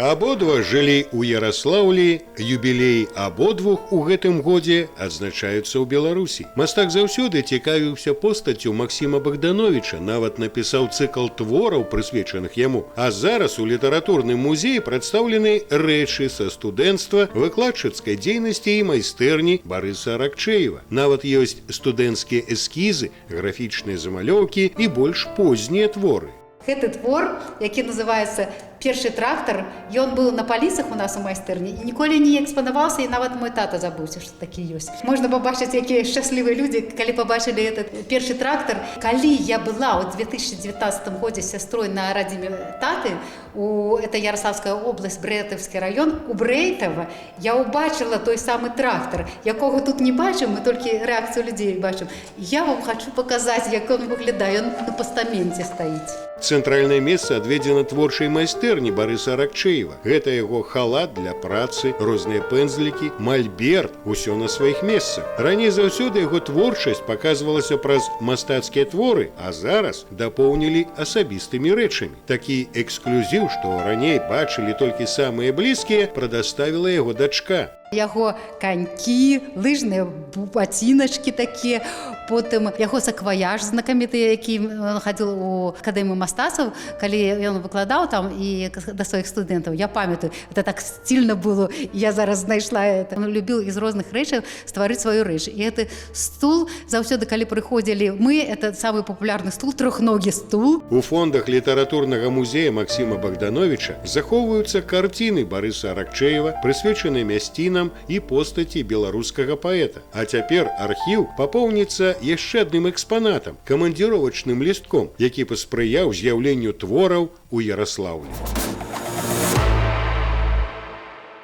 Абодва жылі ў Яраслаўлі, юбілеі абодвух у гэтым годзе адзначаюцца ў Беларусі. Мастак заўсёды цікавіўся постаццю Максіма Багдановіча, нават напісаў цыкл твораў, прысвечаных яму. А зараз у літаратурным музеі прадстаўлены рэчы са студэнцтва, выкладчыцкай дзейнасці і майстэрні Барыса Аракчэева. Нават ёсць студэнцкія эскізы, графічныя замалёўкі і больш познія творы. Гэты твор, які называецца «Першы трактар», ён быў на паліцах у нас у майстэрні і ніколі не экспанаваўся, і нават мой тата забыўся, што такі ёсць. Можна пабачыць, якія шчаслівыя людзі, калі пабачылі этот першы трактар. Калі я была ў 2019 годзе з сястрой на радзіме таты, у это Ярославская область, Брэйтаўскі раён, у Брэйтава, я ўбачыла той самы трактар, якога тут не бачым, мы толькі рэакцыю людзей бачым. Я вам хочу паказаць, як ён выглядае, ён на пастаменце стаіць. Цэнтральнае месца адведзена творчай майстэрні Барыса Аракчэева. Гэта яго халат для працы, розныя пэнзлікі, мальберт, усё на сваіх месцах. Раней заўсёды яго творчасць паказвалася праз мастацкія творы, а зараз дапоўнілі асабістымі рэчамі. Такі эксклюзіў, што раней бачылі толькі самыя блізкія, прадаставіла яго дачка. Яго канькі, лыжныя ботиначкі такія, потым яго сакваяж знакаміты, які ён хадзіл у акадэмію мастацтваў, калі ён выкладаў там і да сваіх студэнтаў. Я памятаю, это так стильно было, я зараз знайшла это. Он любіў з розных рэчаў стварыць сваю рэч. І гэты стул заўсёды, калі прыходзілі мы, это самы папулярны стул, трохногі стул. У фондах літаратурнага музея Максіма Багдановіча захоўваюцца карціны Барыса Аракчэева, прысвечаныя мясцінам і постаці беларускага паэта. А цяпер архіў папоўніцца яшчэ адным экспанатам — камандзіровачным лістком, які паспрыяў з'яўленню твораў у Яраслаўлі.